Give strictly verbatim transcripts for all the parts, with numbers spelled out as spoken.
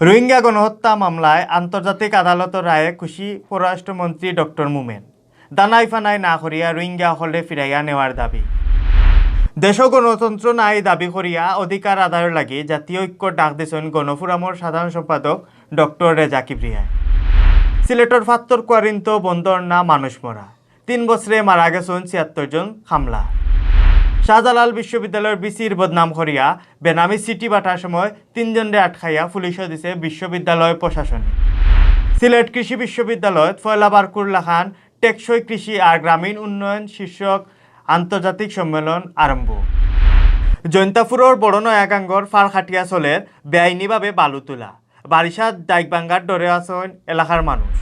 রোহিঙ্গা গণহত্যা মামলায় আন্তর্জাতিক আদালতর রায়ে খুশি পররাষ্ট্রমন্ত্রী ডক্টর মোমেন। দানাই ফানাই না করিয়া রোহিঙ্গা অকলরে ফিরাইয়া নেওয়ার দাবি। দেশো গণতন্ত্র নাই দাবি করিয়া অধিকার আদায়র লাগি জাতীয় ঐক্যর ডাক দিছইন গণফোরামর সাধারণ সম্পাদক ডক্টর রেজা কিবরিয়ায়। সিলেটর ফাত্তর কুয়ারিন্ত বন্দর না মানুষ মরা। তিন বছরে মারা গেছইন ছিয়াত্তর জন খামলা। শাহজালাল বিশ্ববিদ্যালয়র ভিসির বদনাম করিয়া বেনামি চিঠি বাটার সময় তিনজনরে আটকাইয়া পুলিশো দিছে বিশ্ববিদ্যালয় প্রশাসনে। সিলেট কৃষি বিশ্ববিদ্যালয়ত পয়লা বারকুর লাখান টেকসই কৃষি আর গ্রামীণ উন্নয়ন শীর্ষক আন্তর্জাতিক সম্মেলন আরম্ভ। জৈন্তাপুরর বড় নয়াগাঙ্গর ফার কাটিয়া চলের বেআইনিভাবে বালু তোলা। বারিশাত ডাইক ভাঙ্গার ডরে আছইন এলাকার মানুষ।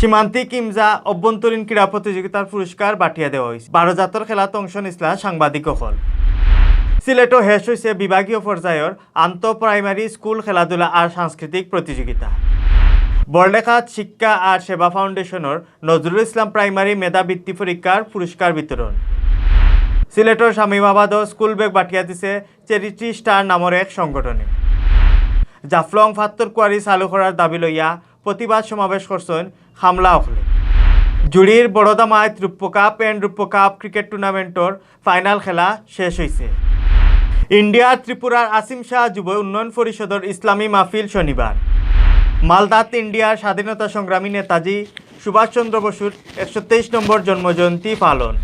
সীমান্তিক ইমজা অভ্যন্তরীণ ক্রীড়া প্রতিযোগিতার পুরস্কার বাটিয়া দেওয়া অইছে। বারো জাতর খেলাত অংশ নিছলা সাংবাদিক অকল। সিলেটো শেষ অইছে বিভাগীয় পর্যায়র আন্তঃ প্রাইমারি স্কুল খেলাধুলা আর সাংস্কৃতিক প্রতিযোগিতা। বড়লেখাত শিক্ষা আর সেবা ফাউন্ডেশনর নজরুল ইসলাম প্রাইমারি মেধাবৃত্তি পরীক্ষার পুরস্কার বিতরণ। সিলেটর শামীমাবাদও স্কুল ব্যাগ বাটিয়া দিছে চ্যারিটি স্টার নামর এক সংগঠনে। জাফলং ফাত্তর কুয়ারি চালু করার দাবি লইয়া প্রতিবাদ সমাবেশ করছইন খামলা অকলে। জুড়ির বড়দামায় রূপ্য কাপ এন্ড রূপ্য কাপ ক্রিকেট টুর্নামেন্টর ফাইনাল খেলা শেষ অইছে। ইন্ডিয়ার ত্রিপুরার আসিম শাহ যুব উন্নয়ন পরিষদর ইসলামী মাহফিল শনিবার। মালদাত ইন্ডিয়ার স্বাধীনতা সংগ্রামী নেতাজি সুভাষচন্দ্র বসুর একশো তেইশ নম্বর জন্মজয়ন্তী পালন।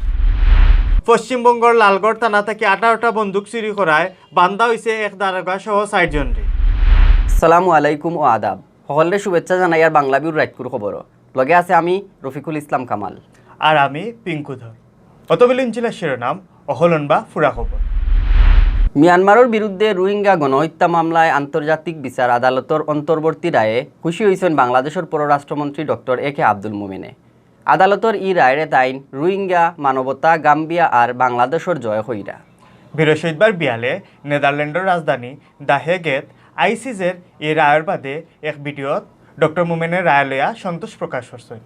পশ্চিমবঙ্গর লালগড় থানা থাকি আঠারোটা বন্দুক চুরি করায় বান্দা অইছে এক দারোগা সহ চাইরজনরে। আসসালামু আলাইকুম ও আদাব। হকলরে শুভেচ্ছা জানাইয়ার বাংলা ভিউর রাইতকুর খবরো। লগে আছে আমি রফিকুল ইসলাম কামাল। আর আমি পিঙ্কু ধর। অত বিলিন জেলা শিরোনাম, অকলন বা ফুরা খবর। মিয়ানমারর বিরুদ্ধে রোহিঙ্গা গণহত্যা মামলায় আন্তর্জাতিক বিচার আদালতর অন্তর্বর্তী রায়ে খুশি অইছইন বাংলাদেশর পররাষ্ট্রমন্ত্রী ডক্টর এ কে আব্দুল মোমেনে। আদালতর ই রায়রে তাইন রোহিঙ্গা, মানবতা, গাম্বিয়া আর বাংলাদেশর জয় কইরা। বৃহস্পতিবার বিয়ালে নেদারল্যান্ডর রাজধানী দ্য হেগেত আইসিজের এই রায়র বাদে এক ভিডিওত ডক্টর মোমেনে রায় লইয়া সন্তোষ প্রকাশ করছইন।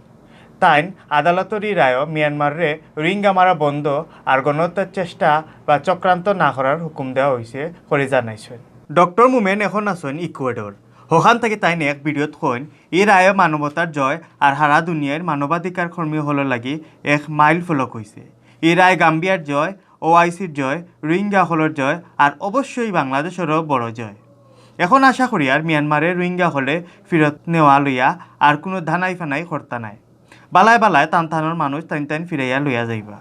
তাইন আদালতর ই রায়ও মিয়ানমাররে রোহিঙ্গা মারা বন্ধ আর গণহত্যার চেষ্টা বা চক্রান্ত না করার হুকুম দেওয়া অইছে করি জানাইছইন। ডক্টর মোমেন এখন আছইন ইকুয়েডর। হখান থাকি তাইন এক ভিডিওত কইন, ই রায়ও মানবতার জয় আর হারা দুনিয়ার মানবাধিকার কর্মী অকলর লাগি এক মাইল ফলক অইছে। ই রায় গাম্বিয়ার জয়, ওআইসির জয়, রোহিঙ্গা অকলর জয়, আর অবশ্যই বাংলাদেশরও বড় জয়। এখন আশা করিয়ার মিয়ানমারে রোহিঙ্গা অকলরে ফিরত নেওয়া লইয়া আর কুনু ধানাই ফানাই করতা নায়। বালায় বালায় তান তানর মানুষ তাইন তাইন ফিরাইয়া লইয়া যাইবা।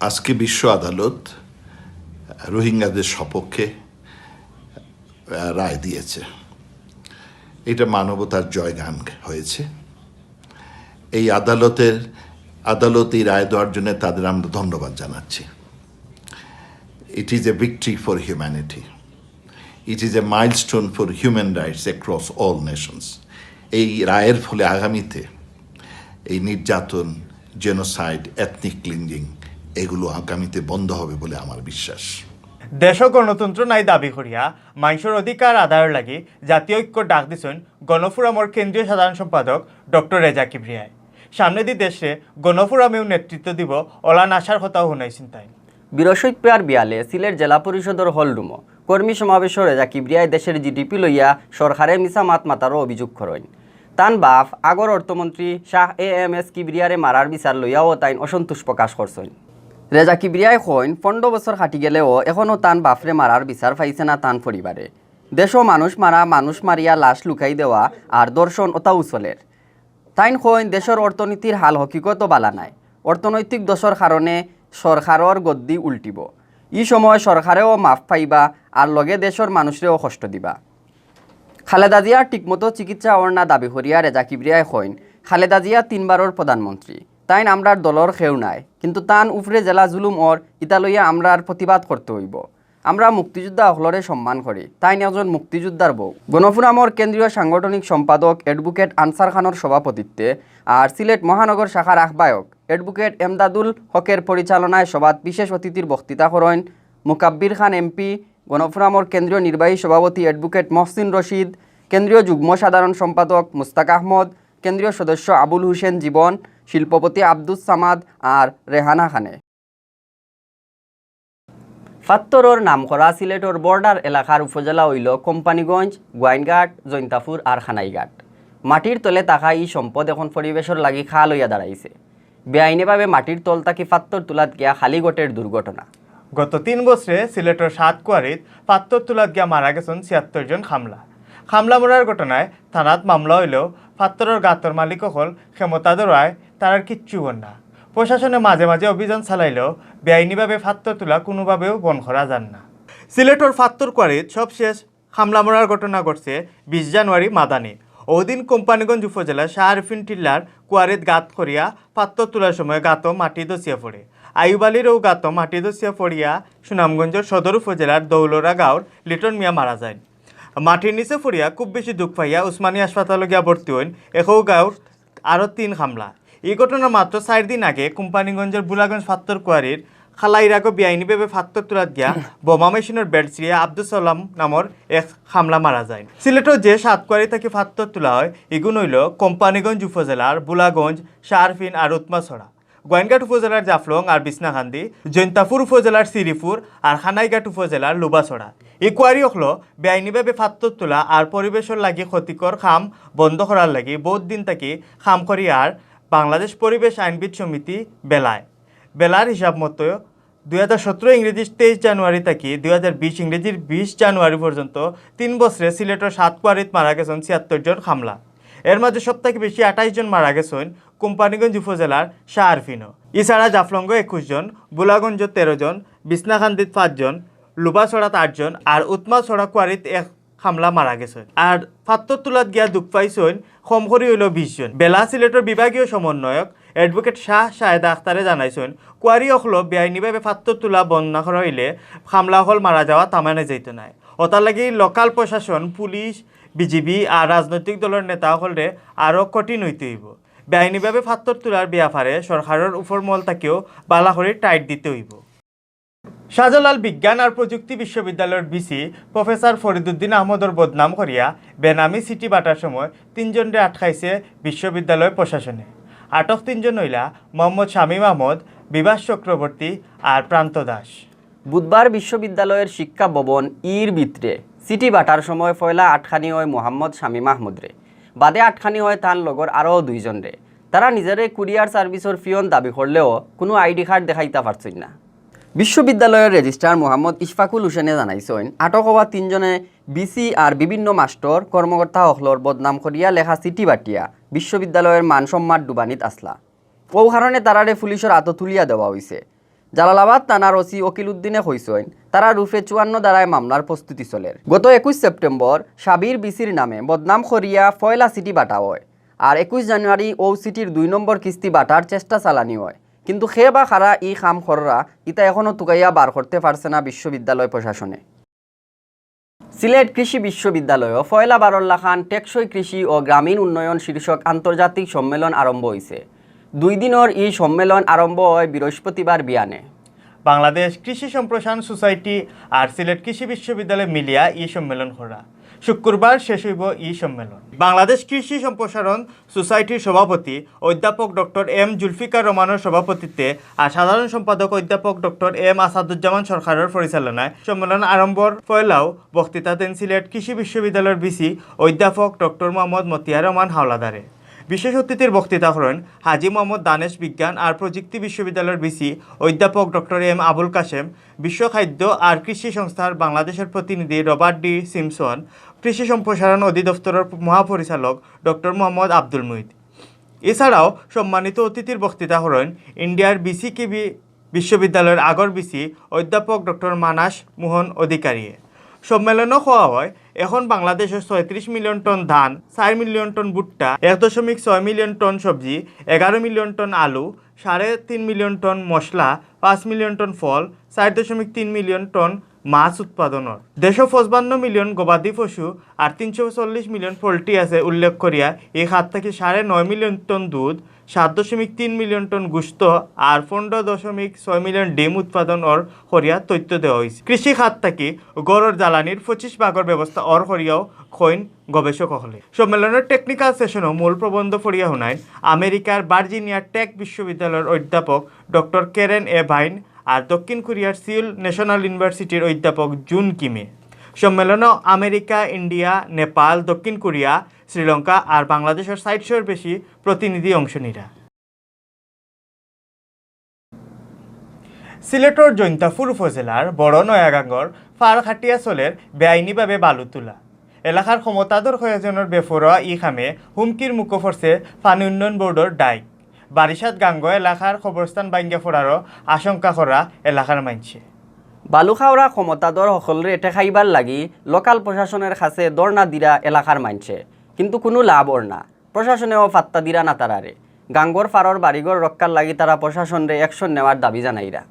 আজকে বিশ্ব আদালত রোহিঙ্গাদের সপক্ষে, আহ, রায় দিয়েছে। এটা মানবতার জয়গান হয়েছে। এই আদালতের, আদালত এই রায় দেওয়ার জন্য তাদের আমরা ধন্যবাদ জানাচ্ছি। It is a victory for humanity. It is a milestone for human rights across all nations. এই রায়ের ফলে আগামীতে এই নির্যাতন, জেনোসাইড, এথনিক ক্লিনজিং, এগুলো আগামীতে বন্ধ হবে বলে আমার বিশ্বাস। দেশো গণতন্ত্র নাই দাবি করিয়া মাইনষর অধিকার আদায়র লাগি জাতীয় ঐক্যর ডাক দিছইন গণফোরামর কেন্দ্রীয় সাধারণ সম্পাদক ডক্টর রেজা কিবরিয়ায়। সামনেদি দেশরে গণফোরামেও নেতৃত্ব দিব অলান আশার কথাও হুনাইছইন তাইন। বৃহস্পতিবার বিয়ালে সিলেট জেলা পরিষদর হল রুমো কর্মী সমাবেশো রেজা কিবরিয়ায় দেশর জিডিপি লইয়া সরকারে মিছা মাত মাতারও অভিযোগ করইন। তান বাফ আগর অর্থমন্ত্রী শাহ এ এম এস কিবরিয়ারে মারার বিচার লইয়াও তাইন অসন্তোষ প্রকাশ করছইন। রেজা কিবরিয়ায় কইন, পনরো বছর কাটি গেলেও এখনও তান বাফরে মারার বিচার পাইছে না তান পরিবারে। দেশো মানুষ মারা, মানুষ মারিয়া লাশ লুকাই দেওয়া আর ধর্ষণ অতাও চলের। তাইন কইন, দেশর অর্থনীতির হাল হকিকতও বালা নায়। অর্থনৈতিক দোষর কারণে সরকারর গদ্দি উল্টিব। ই সময় সরকারেও মাফ পাইবা আর লগে দেশর মানুষরেও কষ্ট দিবা। খালেদা জিয়ার ঠিকমতো চিকিৎসা অর না দাবি করিয়া রেজা কিবরিয়ায় কইন, খালেদা জিয়া তিনবারর প্রধানমন্ত্রী, তাইন আমরার দলর কেউ নায়, কিন্তু তান উপরে যেলা জুলুম অর ইতা লইয়া আমরার প্রতিবাদ করতে অইব। আমরা মুক্তিযোদ্ধা অকলরে সম্মান করি, তাইন একজন মুক্তিযোদ্ধার বউ। গণফোরামর কেন্দ্রীয় সাংগঠনিক সম্পাদক অ্যাডভোকেট আনসার খানর সভাপতিত্বে আর সিলেট মহানগর শাখার আহ্বায়ক অ্যাডভোকেট এমদাদুল হকের পরিচালনায় সভাত বিশেষ অতিথির বক্তৃতা করইন মুকাব্বির খান এমপি, গণফোরামর কেন্দ্রীয় নির্বাহী সভাপতি অ্যাডভোকেট মহসিন রশিদ, কেন্দ্রীয় যুগ্ম সাধারণ সম্পাদক মুস্তাক আহমদ, কেন্দ্রীয় সদস্য আবুল হোসেন জীবন, শিল্পপতি আব্দুস সামাদ আর রেহানা খানে। ফাত্তরর নাম করা সিলেটর বর্ডার এলাকার উপজেলা অইলো কোম্পানীগঞ্জ, গোয়াইনঘাট, জৈন্তাপুর আর খানাইঘাট। মাটির তলে থাকা ই সম্পদ এখন পরিবেশর লাগি খাল অইয়া দাঁড়াইছে। বেআইনিভাবে মাটির তল থাকি ফাত্তর তুলাত গিয়া খালি ঘটের দুর্ঘটনা। গত তিন বছরে সিলেটর সাত কুয়ারিত ফাত্তর তুলাত গিয়া মারা গেছইন ছিয়াত্তর জন খামলা। খামলা মরার ঘটনায় থানাত মামলা অইলেও ফাত্তরর গাতর মালিক অকল ক্ষমতা ধরায় তারার কিচ্ছু অর না। প্রশাসনে মাঝে মাঝে অভিযান চালাইলেও বেআইনিভাবে ফাত্তর তুলা কোনোভাবেও বন্ধ করা যার না। সিলেটর ফাত্তর কুয়ারিত সবশেষ খামলা মরার ঘটনা ঘটছে বিশ জানুয়ারি মাদানি। ওদিন কোম্পানীগঞ্জ উপজেলার শাহরিফিন টিল্লার কুয়ারিত গাত করিয়া ফাত্তর তুলার সময় গাতো মাটি ধসিয়া পড়ে। আইয়ুব আলীর অউ গাতো মাটি ধসিয়া পড়িয়া সুনামগঞ্জর সদর উপজেলার দৌলরা গাঁওর লিটন মিয়া মারা যাইন। মাটির নিচে পড়িয়া খুব বেশি দুখ পাইয়া উসমানী হাসপাতালো গিয়া ভর্তি অইন একউ গাঁওর আরও তিন খামলা। ই ঘটনার মাত্র চাইর দিন আগে কোম্পানীগঞ্জর বুলাগঞ্জ ফাত্তর কুয়ারির খালাইরাগো বেআইনিভাবে ফাত্তর তুলাত গিয়া বোমা মেশিনর বেল্ট ছিঁড়িয়া আব্দুস সালাম নামর এক খামলা মারা যাইন। সিলেটর যে সাত কুয়ারি থাকি ফাত্তর তুলা অয়, ইগুন অইলো কোম্পানীগঞ্জ উপজেলার বুলাগঞ্জ, শাহরিফিন আর উতমাছড়া, গোয়াইনঘাট উপজেলার জাফলং আর বিছনাকান্দি, জৈন্তাপুর উপজেলার শ্রীপুর আর খানাইঘাট উপজেলার লুবাছড়া। ই কুয়ারি অকলো বেআইনিভাবে ফাত্তর তুলা আর পরিবেশর লাগি ক্ষতিকর কাম বন্ধ করার লাগি বউত দিন থাকি কাম করিয়ার বাংলাদেশ পরিবেশ আইনবিদ সমিতি, বেলায়। বেলার হিসাব মতো দুই হাজার সতেরো ইংরেজি তেইশ জানুয়ারি থাকি দুই হাজার বিশ ইংরেজির বিশ জানুয়ারি পর্যন্ত তিন বছরে সিলেটর সাত কুয়ারিত মারা গেছইন ছিয়াত্তর জন খামলা। এর মাঝে সব থাকি বেশি আঠাইশ জন মারা গেছইন কোম্পানীগঞ্জ উপজেলার শাহরিফিনো। ইছাড়া জাফলংগো একুশ জন, বুলাগঞ্জো তেরো জন, বিছনাকান্দিত পাঁচ জন, লুবাছড়াত আট জন আর উতমাছড়া কুয়ারিত এক খামলা মারা গেছইন। আর ফাত্তর তুলাত গিয়া দুখ পাইছইন কম করি অইলেও বিশ জন। বেলা সিলেটর বিভাগীয় সমন্বয়ক অ্যাডভোকেট শাহ শাহেদা আখতারে জানাইছইন, কুয়ারি অকলো বেআইনিভাবে ফাত্তর তুলা বন্ধ না করা অইলে খামলা অকল মারা যাওয়া থামানি যাইতো নায়। অতার লাগি লোকাল প্রশাসন, পুলিশ, বিজিবি আর রাজনৈতিক দলর নেতা অকলরে আরও কঠিন অইতে অইবো। বেআইনিভাবে ফাত্তর তুলার ব্যাপারে সরকারর উপর মহল থাকিও বালা করি টাইট দিতে অইবো। শাহজালাল বিজ্ঞান আর প্রযুক্তি বিশ্ববিদ্যালয়র ভিসি প্রফেসর ফরিদুদ্দিন আহমদর বদনাম করিয়া বেনামি চিঠি বাটার সময় তিনজনরে আটকাইছে বিশ্ববিদ্যালয় প্রশাসনে। আটক তিনজন অইলা মোহাম্মদ শামীম আহমদ, বিভাস চক্রবর্তী আর প্রান্ত দাস। বুধবার বিশ্ববিদ্যালয়র শিক্ষা ভবন ইর ভিতরে চিঠি বাটার সময় পয়লা আটকানি অয় মোহাম্মদ শামীম আহমদরে। বাদে আটকানি অয় তান লগর আরও দুইজনরে। তারা নিজরে কুরিয়ার সার্ভিসর পিয়ন দাবি করলেও কুনু আইডি কার্ড দেখাইতা পারছইন না। বিশ্ববিদ্যালয়র রেজিস্ট্রার মোহাম্মদ ইশফাকুল হোসেনে জানাইছইন, আটক অওয়া তিনজনে ভিসি আর বিভিন্ন মাস্টর, কর্মকর্তা অকলর বদনাম করিয়া লেখা চিঠি বাটিয়া বিশ্ববিদ্যালয়র মান সম্মান ডুবানিত আছলা। অউ কারণে তারারে পুলিশর আতো তুলিয়া দেওয়া অইছে। জালালাবাদ থানার ওসি ওকিল উদ্দিনে কইছইন, তারার উপরে চুয়ান্ন ধারায় মামলার প্রস্তুতি চলের। গত একুশ সেপ্টেম্বর সাবির ভিসির নামে বদনাম করিয়া পয়লা চিঠি বাটা অয়, আর একুশ জানুয়ারি অউ চিঠির দুই নম্বর কিস্তি বাটার চেষ্টা চালানি অয়, কিন্তু কে বা কারা ই কাম কররা, ইতা এখনো তুকাইয়া বার করতে পারছে না বিশ্ববিদ্যালয় প্রশাসনে। সিলেট কৃষি বিশ্ববিদ্যালয়ও পয়লা বারর লাখান টেকসই কৃষি ও গ্রামীণ উন্নয়ন শীর্ষক আন্তর্জাতিক সম্মেলন আরম্ভ অইছে। দুই দিনর ই সম্মেলন আরম্ভ অয় বৃহস্পতিবার বিয়ানে। বাংলাদেশ কৃষি সম্প্রসারণ সোসাইটি আর সিলেট কৃষি বিশ্ববিদ্যালয় মিলিয়া ই সম্মেলন করা। শুক্রবার শেষ অইবো ই সম্মেলন। বাংলাদেশ কৃষি সম্প্রসারণ সোসাইটির সভাপতি অধ্যাপক ডক্টর এম জুলফিকার রহমানর সভাপতিত্বে আর সাধারণ সম্পাদক অধ্যাপক ডক্টর এম আসাদুজ্জামান সরকারর পরিচালনায় সম্মেলন আরম্ভর পয়লাউ বক্তৃতা দেন সিলেট কৃষি বিশ্ববিদ্যালয়র ভিসি অধ্যাপক ডক্টর মোহাম্মদ মতিয়ার রহমান হাওলাদারে। বিশেষ অতিথির বক্তৃতা করেন হাজী মোহাম্মদ দানেশ বিজ্ঞান আর প্রযুক্তি বিশ্ববিদ্যালয়র ভিসি অধ্যাপক ডক্টর এম আবুল কাশেম, বিশ্ব খাদ্য আর কৃষি সংস্থার বাংলাদেশের প্রতিনিধি রবার্ট ডি সিমসন, কৃষি সম্প্রসারণ অধিদপ্তরের মহাপরিচালক ডক্টর মোহাম্মদ আব্দুল মুইত। এছাড়াও সম্মানিত অতিথির বক্তৃতা করেন ইন্ডিয়ার বিসিকেবি বিশ্ববিদ্যালয়র আগর ভিসি অধ্যাপক ডক্টর মানাস মোহন অধিকারীয়ে। সম্মেলনো কওয়া হয়, এখন বাংলাদেশে ছয়ত্রিশ মিলিয়ন টন ধান, চার মিলিয়ন টন ভুট্টা, এক দশমিক ছয় মিলিয়ন টন সবজি, এগারো মিলিয়ন টন আলু, সাড়ে তিন মিলিয়ন টন মশলা, পাঁচ মিলিয়ন টন ফল, চার দশমিক তিন মিলিয়ন টন মাছ উৎপাদন অর। দেশো পঁচপান্ন মিলিয়ন গবাদি পশু আর তিনশো চল্লিশ মিলিয়ন পোল্ট্রি আছে উল্লেখ করিয়া ই খাত থাকি সাড়ে নয় মিলিয়ন টন দুধ, সাত দশমিক তিন মিলিয়ন টন গোস্ত আর পনেরো দশমিক ছয় মিলিয়ন ডিম উৎপাদন অর করিয়া তথ্য দেওয়া অইছে। কৃষি খাত থাকি গরর জ্বালানির পঁচিশ ভাগর ব্যবস্থা অর করিয়াও কইন গবেষক অকলে। সম্মেলনর টেকনিক্যাল সেশনো মূল প্রবন্ধ পড়িয়া হুনাইন আমেরিকার ভার্জিনিয়া টেক বিশ্ববিদ্যালয়র অধ্যাপক ডক্টর কেরেন এ ভাইন আর দক্ষিণ কোরিয়ার সিউল ন্যাশনাল ইউনিভার্সিটির অধ্যাপক জুন কিমে। সম্মেলনো আমেরিকা, ইন্ডিয়া, নেপাল, দক্ষিণ কোরিয়া, শ্রীলঙ্কা আর বাংলাদেশর ষাইটশোর বেশি প্রতিনিধি অংশ নিরা। সিলেটর জৈন্তাপুর উপজেলার বড় নয়াগাঙ্গর ফার খাটিয়া চলের বেআইনিভাবে বালু তুলা। এলাকার ক্ষমতাধর কয়েকজনর বেপরোয়া ই কামে হুমকির মুখো পড়ছে পানি উন্নয়ন বোর্ডর ডাইক। বারিশাত গাঙ্গ এলাকার কবরস্থান ভাঙ্গিয়া পড়ারও আশঙ্কা করা এলাকার মাইনষে। বালু খাওরা ক্ষমতাধর হকলরে ঠেকাইবার লাগি লোকাল প্রশাসনর কাছে ধর্ণা দিরা এলাকার মাইনষে, কিন্তু কুনু লাভ অর না। প্রশাসনেও পাত্তা দিরা না তারারে। গাঙ্গর ফারর বাড়িঘর রক্ষার লাগি তারা প্রশাসনরে অ্যাকশন নেওয়ার দাবি জানাইরা।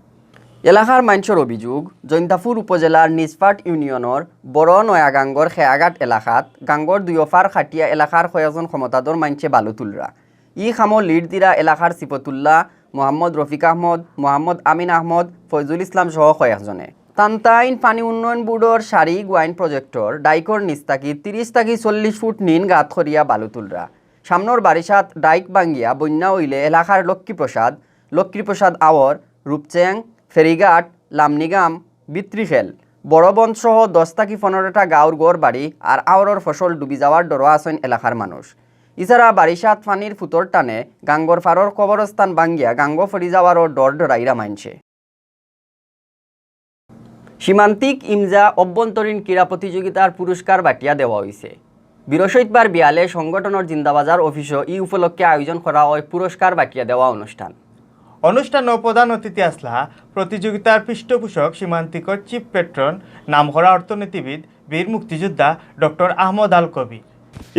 এলাকার মাইনষর অভিযোগ, জৈন্তাপুর উপজেলার নিজপাট ইউনিয়নর বড় নয়াগাঙ্গর খেয়াঘাট এলাকাত গাঙ্গর দুইও ফার খাটিয়া এলাকার কয়েকজন ক্ষমতাধর মাইনষে বালু তুলরা। ই কামো লিড দিরা এলাকার সিফতুল্লাহ, মোহাম্মদ রফিক আহমদ, মোহাম্মদ আমিন আহমদ, ফয়জুল ইসলাম সহ কয়েকজনে। তান্তাইন পানি উন্নয়ন বোর্ডর সারি গুয়াইন প্রজেক্টর ডাইকর নিচ থাকি তিরিশ থাকি চল্লিশ ফুট নিন গাত করিয়া বালু তুলরা। সামনর বারিশাত ডাইক ভাঙ্গিয়া বন্যা অইলে এলাকার লক্ষ্মীপ্রসাদ, লক্ষ্মীপ্রসাদ আওর, রূপচেং, ফেরিঘাট, লামনিগাম, বিত্রিখেল, বড়বন্দ সহ দশ থাকি পনেরোটা গাঁওর ঘর বাড়ি আর আওরর ফসল ডুবি যাওয়ার ডরো আছইন এলাকার মানুষ। ইছাড়া বারিশাত পানির ফুতর টানে গাঙ্গর ফারর কবরস্থান ভাঙ্গিয়া গাঙ্গ ফরি যাওয়ারও ডর ডরাইরা মাইনষে। সীমান্তিক ইমজা অভ্যন্তরীণ ক্রীড়া প্রতিযোগিতার পুরস্কার বাটিয়া দেওয়া অইছে। বৃহস্পতিবার বিয়ালে সংগঠনর জিন্দাবাজার অফিসো ই উপলক্ষে আয়োজন করা অয় পুরস্কার বাটিয়া দেওয়া অনুষ্ঠান। অনুষ্ঠানো প্রধান অতিথি আছলা প্রতিযোগিতার পৃষ্ঠপোষক সীমান্তিকর চিফ পেট্রন, নামকরা অর্থনীতিবিদ, বীর মুক্তিযোদ্ধা ডক্টর আহমদ আল কবি।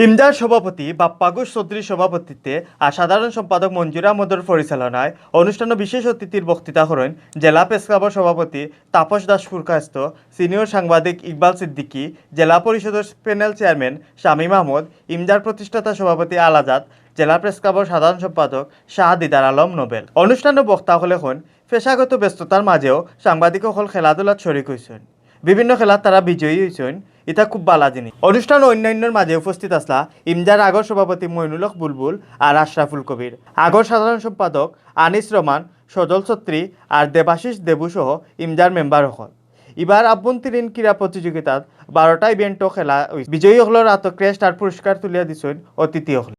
ইমজার সভাপতি বাপ্পা ঘোষ চৌধুরীর সভাপতিত্বে আর সাধারণ সম্পাদক মঞ্জুর আহমদর পরিচালনায় অনুষ্ঠানো বিশেষ অতিথির বক্তৃতা করইন জেলা প্রেস ক্লাবর সভাপতি তাপস দাস পুরকায়স্থ, সিনিয়র সাংবাদিক ইকবাল সিদ্দিকী, জেলা পরিষদর প্যানেল চেয়ারম্যান শামীম আহমদ, ইমজার প্রতিষ্ঠাতা সভাপতি আল আজাদ, জেলা প্রেস ক্লাবর সাধারণ সম্পাদক শাহ দিদার আলম নোবেল। অনুষ্ঠানো বক্তা অকলে কইন, পেশাগত ব্যস্ততার মাঝেও সাংবাদিক অকল খেলাধুলাত শরিক অইছইন। বিভিন্ন খেলাত তারা বিজয়ী অইছইন, ইতা খুব বালা জিনিস। অনুষ্ঠানো অন্যান্যর মাঝে উপস্থিত আছলা ইমজার আগর সভাপতি মইনুল হক বুলবুল আর আশরাফুল কবির, আগর সাধারণ সম্পাদক আনিস রহমান, সজল ছত্রী আর দেবাশিস দেবু সহ ইমজার মেম্বার অকল। ইবার আভ্যন্তরীণ ক্রীড়া প্রতিযোগিতাত বারোটা ইভেন্টো খেলা অইছে। বিজয়ী অকলর আতো ক্রেস্ট আর পুরস্কার তুলিয়া দিছইন অতিথি অকলে।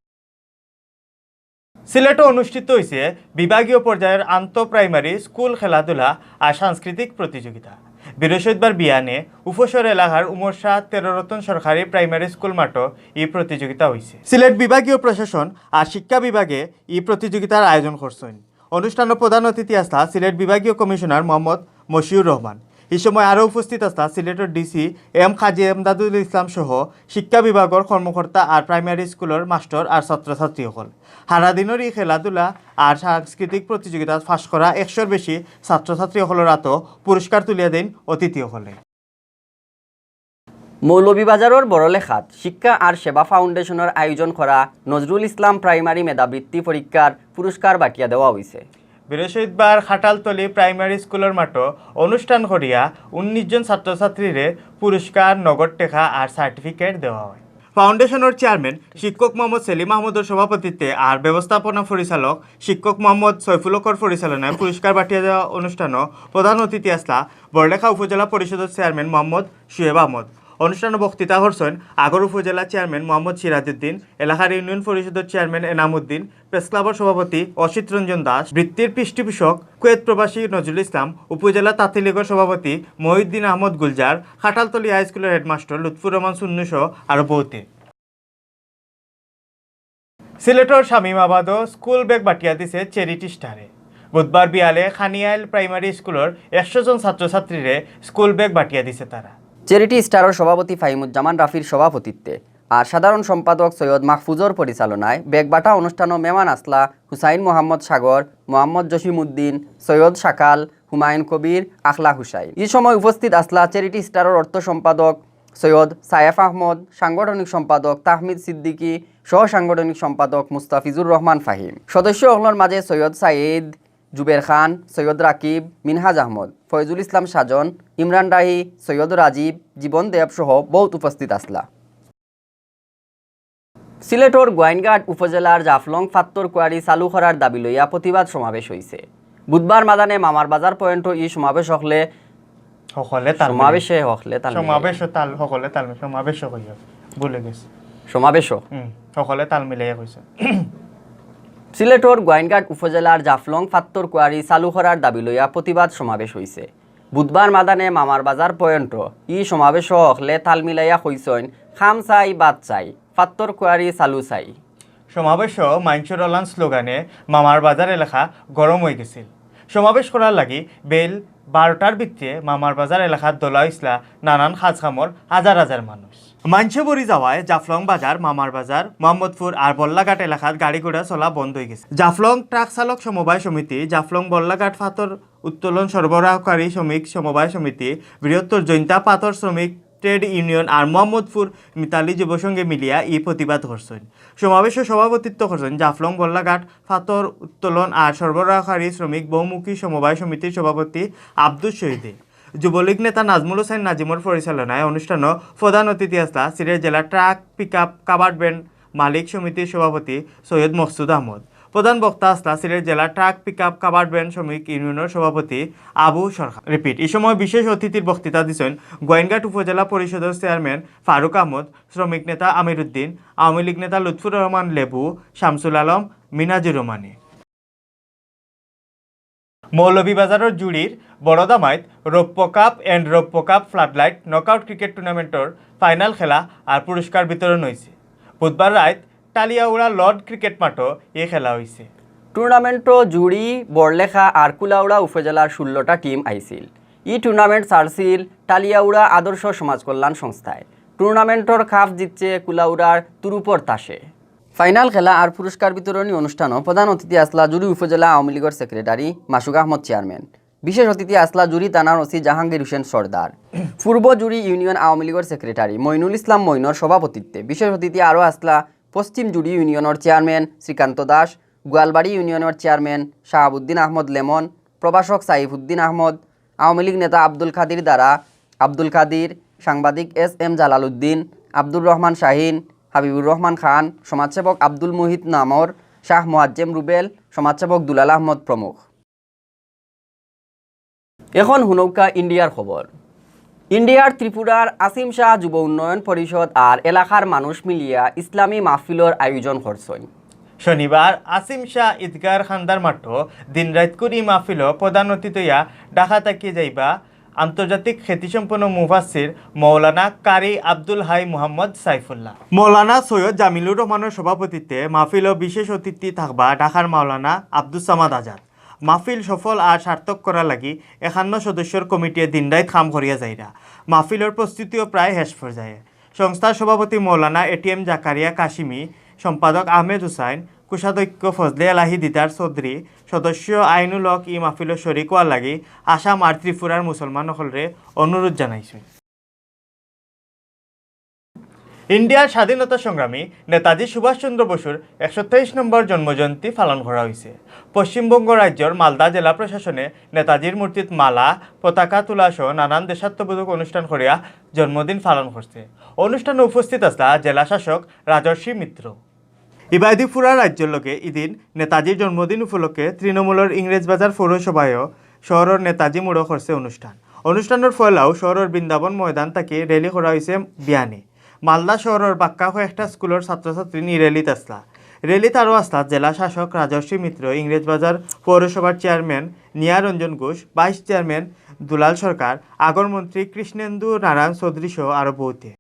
সিলেটো অনুষ্ঠিত অইছে বিভাগীয় পর্যায়র আন্তঃ প্রাইমারি স্কুল খেলাধুলা আর সাংস্কৃতিক প্রতিযোগিতা। বৃহস্পতিবার বিয়ানে উপশহর এলাকার উমর শাহ তেরো রতন সরকারি প্রাইমারি স্কুল মাঠো ই প্রতিযোগিতা অইছে। সিলেট বিভাগীয় প্রশাসন আর শিক্ষা বিভাগে ই প্রতিযোগিতার আয়োজন করছইন। অনুষ্ঠানো প্রধান অতিথি আছলা সিলেট বিভাগীয় কমিশনার মোহাম্মদ মশিউর রহমান। ই সময় আরও উপস্থিত আছলা সিলেটর ডিসি এম কাজী এমদাদুল ইসলাম সহ শিক্ষা বিভাগর কর্মকর্তা আর প্রাইমারি স্কুলর মাস্টর আর ছাত্রছাত্রী অকল। হারা দিনর ই খেলাধুলা আর সাংস্কৃতিক প্রতিযোগিতাত পাশ করা একশোর বেশি ছাত্রছাত্রী অকলর আতো পুরস্কার তুলিয়া দেইন অতিথি অকলে। মৌলভীবাজারর বড়লেখাত শিক্ষা আর সেবা ফাউন্ডেশনর আয়োজন করা নজরুল ইসলাম প্রাইমারি মেধাবৃত্তি পরীক্ষার পুরস্কার বাটিয়া দেওয়া অইছে। বৃহস্পতিবার খাটালতলী প্রাইমারি স্কুলর মাঠো অনুষ্ঠান করিয়া উনিশ জন ছাত্রছাত্রীরে পুরস্কার, নগদ টেকা আর সার্টিফিকেট দেওয়া অয়। ফাউন্ডেশনর চেয়ারম্যান শিক্ষক মোহাম্মদ সেলিম আহমদর সভাপতিত্বে আর ব্যবস্থাপনা পরিচালক শিক্ষক মোহাম্মদ সৈফুল হকর পরিচালনায় পুরস্কার বাটিয়া দেওয়া অনুষ্ঠানো প্রধান অতিথি আছলা বড়লেখা উপজেলা পরিষদর চেয়ারম্যান মোহাম্মদ শুয়েব আহমদ। অনুষ্ঠানো বক্তৃতা করছইন আগর উপজেলা চেয়ারম্যান মোহাম্মদ সিরাজউদ্দিন, এলাকার ইউনিয়ন পরিষদর চেয়ারম্যান এনাম উদ্দিন, প্রেস ক্লাবর সভাপতি অসিত রঞ্জন দাস, বৃত্তির পৃষ্ঠপোষক কুয়েত প্রবাসী নজরুল ইসলাম, উপজেলা তাঁতি লীগর সভাপতি মহিউদ্দিন আহমদ গুলজার, খাটালতলী হাই স্কুলর হেডমাস্টার লুৎফুর রহমান সুন্নু সহ আরো বহুতে। সিলেটর শামীমাবাদও স্কুল ব্যাগ বাটিয়া দিছে চ্যারিটি স্টারে। বুধবার বিয়ালে খানিয়াইল প্রাইমারি স্কুলর একশো জন ছাত্রছাত্রীরে স্কুল ব্যাগ বাটিয়া দিছে তারা। চ্যারিটি স্টারর সভাপতি ফাহিমুজ্জামান রাফির সভাপতিত্বে আর সাধারণ সম্পাদক সৈয়দ মাহফুজর পরিচালনায় ব্যাগ বাটা অনুষ্ঠানো মেমান আছলা হুসাইন মোহাম্মদ সাগর, মোহাম্মদ জসিমউদ্দিন, সৈয়দ শাকাল, হুমায়ুন কবির, আখলা হুসাইন। ই সময় উপস্থিত আছলা চ্যারিটি স্টারর অর্থ সম্পাদক সৈয়দ সায়েফ আহমদ, সাংগঠনিক সম্পাদক তাহমিদ সিদ্দিকী, সহ সাংগঠনিক সম্পাদক মুস্তাফিজুর রহমান ফাহিম। সদস্য অকলর মাঝে সৈয়দ সাইদ, জুবের খান, সৈয়দ রাকিব, মিনহাজ আহমদ, ফয়জুল ইসলাম সাজন, ইমরান রাহি, সৈয়দ রাজীব, জীবন দেব সহ বহুত উপস্থিত আছলা। সিলেটর গোয়াইনঘাট উপজেলার জাফলং ফাত্তর কুয়ারি চালু করার দাবি লইয়া প্রতিবাদ সমাবেশ অইছে। বুধবার মাদানে মামার বাজার পয়েন্টো ই সমাবেশ হকলে সকলে তাল মিলাই। সমাবেশে হকলে তাল মিলাই। সমাবেশ তাল সকলে তাল মিলাই। সমাবেশ কইয়া ভুলে গেছি। সমাবেশ। হুম, সকলে তাল মিলাইয়া কইছে। সিলেটর গোয়াইনঘাট উপজেলার জাফলং ফাত্তর কুয়ারি চালু করার দাবি লইয়া প্রতিবাদ সমাবেশ হইছে। বুধবার মাদানে মামার বাজার পয়েন্টো ই সমাবেশ হকলে তাল মিলাইয়া কইছইন, "খাম চাই, বাদ চাই, ফাত্তর কুয়ারি চালু চাই।" সমাবেশো মাইনষর অলান স্লোগানে মামার বাজার এলাকা গরম হয়ে গেছিল। সমাবেশ করার লাগি বেইল বারোটার ভিতরে মামার বাজার এলাকাত দলা হইছলা নানান কাজ কামর হাজার হাজার মানুষ। মাইনষে ভরি যাওয়ায় জাফলং বাজার, মামার বাজার, মোহাম্মদপুর আর বল্লাঘাট এলাকাত গাড়ি ঘোড়া চলা বন্ধ হয়ে গেছে। জাফলং ট্রাক চালক সমবায় সমিতি, জাফলং বল্লাঘাট ফাত্তর উত্তোলন সরবরাহকারী শ্রমিক সমবায় সমিতি, বৃহত্তর জৈন্তা ফাত্তর শ্রমিক ট্রেড ইউনিয়ন আর মোহাম্মদপুর মিতালি যুব সংঘে মিলিয়া ই প্রতিবাদ করছইন। সমাবেশো সভাপতিত্ব করছইন জাফলং বল্লাঘাট ফাত্তর উত্তোলন আর সরবরাহকারী শ্রমিক বহুমুখী সমবায় সমিতির সভাপতি আব্দুস শহীদে। যুবলীগ নেতা নাজমুল হোসেন নাজিমর পরিচালনায় অনুষ্ঠানো প্রধান অতিথি আছলা সিলেট জেলা ট্রাক পিকআপ কাভার্ড ভ্যান মালিক সমিতির সভাপতি সৈয়দ মকসুদ আহমদ। প্রধান বক্তা আছলা সিলেট জেলা ট্রাক পিকআপ কাভার্ড ভ্যান শ্রমিক ইউনিয়নর সভাপতি আবু সরকার। রিপিট, এই সময় বিশেষ অতিথির বক্তৃতা দিছইন গোয়াইনঘাট উপজেলা পরিষদর চেয়ারম্যান ফারুক আহমদ, শ্রমিক নেতা আমির উদ্দিন, আওয়ামী লীগ নেতা লুৎফুর রহমান লেবু, শামসুল আলম, মিনাজুর রহমানে। মৌলভীবাজারর জুড়ির বড়দামাইত রৌপ্য কাপ and রৌপ্য কাপ ফ্লাডলাইট নকআউট ক্রিকেট টুর্নামেন্টর ফাইনাল খেলা আর পুরস্কার বিতরণ হইছে। বুধবার রাইত টালিয়াউড়া লর্ড ক্রিকেট মাঠো এই খেলা হইছে। টুর্নামেন্টো জুড়ি, বড়লেখা আর কুলাউড়া উপজেলার ষোলোটা টিম আইছিল। ই টুর্নামেন্ট ছাড়ছিল টালিয়াউড়া আদর্শ সমাজ কল্যাণ সংস্থায়। টুর্নামেন্টর কাপ জিতছে কুলাউড়ার তুরুপর তাসে। ফাইনাল খেলা আর পুরস্কার বিতরণী অনুষ্ঠানো প্রধান অতিথি আছলা জুড়ি উপজেলা আওয়ামী লীগর সেক্রেটারি মাসুক আহমদ চেয়ারম্যান। বিশেষ অতিথি আছলা জুড়ি থানার ওসি জাহাঙ্গীর হোসেন সর্দার। পূর্ব জুড়ি ইউনিয়ন আওয়ামী লীগর সেক্রেটারি মইনুল ইসলাম মইনর সভাপতিত্বে বিশেষ অতিথি আরও আছলা পশ্চিম জুড়ি ইউনিয়নর চেয়ারম্যান শ্রীকান্ত দাস, গোয়ালবাড়ি ইউনিয়নর চেয়ারম্যান শাহাবুদ্দিন আহমদ লেমন, প্রভাষক সাইফুদ্দিন আহমদ, আওয়ামী লীগ নেতা আব্দুল কাদির দারা, আব্দুল কাদির, সাংবাদিক এস এম জালালউদ্দিন, আব্দুর রহমান শাহিন, হাবিবুর রহমান খান, সমাজসেবক আব্দুল মুহিত নামর, শাহ মোয়াজ্জেম রুবেল, সমাজসেবক দুলাল আহমদ প্রমুখ। এখন হুনউক্কা ইন্ডিয়ার খবর। ইন্ডিয়ার ত্রিপুরার আসিম শাহ যুব উন্নয়ন পরিষদ আর এলাকার মানুষ মিলিয়া ইসলামী মাহফিলর আয়োজন করছইন। শনিবার আসিম শাহ ঈদগার খান্দার মাঠো দিন রাইত করি মাহফিলো প্রধান অতিথি হইয়া ঢাকা থাকি যাইবা আন্তর্জাতিক খ্যাতিসম্পন্ন মুফাসসির মৌলানা কারি আব্দুল হাই মুহাম্মদ সাইফুল্লাহ। মৌলানা সৈয়দ জামিলুর রহমানর সভাপতিত্বে মাহফিলো বিশেষ অতিথি থাকবা ঢাকার মৌলানা আব্দুস সামাদ আজাদ। মাহফিল সফল আর সার্থক করার লাগি একান্ন সদস্যর কমিটিয়ে দিনরাইত কাম করিয়া যাইরা। মাহফিলর প্রস্তুতিও প্রায় শেষ পর্যায়ে। সংস্থার সভাপতি মৌলানা এটিএম জাকারিয়া কাশিমি, সম্পাদক আহমেদ হুসাইন, কোষাধ্যক্ষ ফজলে এলাহি দিদার চৌধুরী, সদস্য আইনুল হক ই মাহফিলো শরিক হওয়ার লাগি আসাম আর ত্রিপুরার মুসলমান অকলরে অনুরোধ জানাইছইন। ইন্ডিয়ার স্বাধীনতা সংগ্রামী নেতাজি সুভাষ চন্দ্র বসুর একশো তেইশ নম্বর জন্মজয়ন্তী পালন করা হইছে। পশ্চিমবঙ্গ রাজ্যর মালদা জেলা প্রশাসনে নেতাজির মূর্তিত মালা, পতাকা তোলা সহ নানান দেশাত্মবোধক অনুষ্ঠান করিয়া জন্মদিন পালন করছে। অনুষ্ঠানে উপস্থিত আছলা জেলা শাসক রাজর্ষি মিত্র। ইবাদি পুরা রাজ্যর লগে ইদিন নেতাজির জন্মদিন উপলক্ষে তৃণমূলর ইংরেজবাজার পৌরসভায়ও শহরর নেতাজি মোড়ো করছে অনুষ্ঠান। অনুষ্ঠানর পয়লাও শহরর বৃন্দাবন ময়দান থাকি র‍্যালি করা হইছে বিয়ানে। মালদা শহরর বাক্কা কয়েকটা স্কুলর ছাত্রছাত্রী নি র‍্যালিত আছলা। র‍্যালিত আরও আছলা জেলা শাসক রাজর্ষি মিত্র, ইংরেজবাজার পৌরসভার চেয়ারম্যান নিয়া রঞ্জন ঘোষ, ভাইস চেয়ারম্যান দুলাল সরকার, আগর মন্ত্রী কৃষ্ণেন্দু নারায়ণ চৌধুরী সহ আরও বহুতে।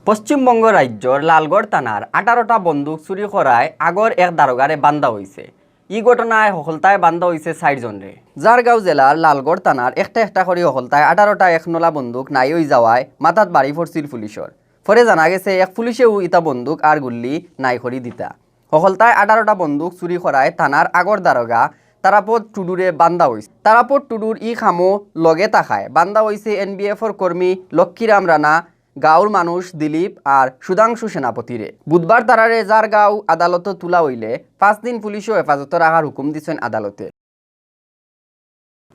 পশ্চিমবঙ্গ রাজ্যর লালগড় থানার আঠারোটা বন্দুক চুরি করায় আগর এক দারোগারে বান্ধা হইছে। ই ঘটনায় হকলতায় বান্ধা হইছে চাইরজনরে। জারগাঁও জেলার লালগড় থানার একটা একটা করি হকলতায় আঠারোটা এক নলা বন্দুক নাই হই যাওয়ায় মাথাত বাড়ি পড়ছিল পুলিশর। পরে জানা গেছে এক পুলিশেও ইতা বন্দুক আর গুল্লি নাই করি দিতা। হকলতায় আঠারোটা বন্দুক চুরি করায় থানার আগর দারোগা তারাপদ টুডুরে বান্ধা হইছে। তারাপদ টুডুর ই কামো লগে থাকায় বান্ধা হইছে এনবিএফর কর্মী লক্ষ্মীরাম রানা, গাঁওর মানুষ দিলীপ আর সুধাংশু সেনাপতিরে। বুধবার তারারে জারগাঁও আদালতো তুলা হইলে পাঁচ দিন পুলিশও হেফাজতো রাখার হুকুম দিছইন আদালতে।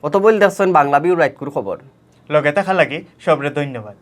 অতবইল দেখছইন বাংলা ভিউ রাইতকুর খবর। লগে থাকার লাগি সবরে ধন্যবাদ।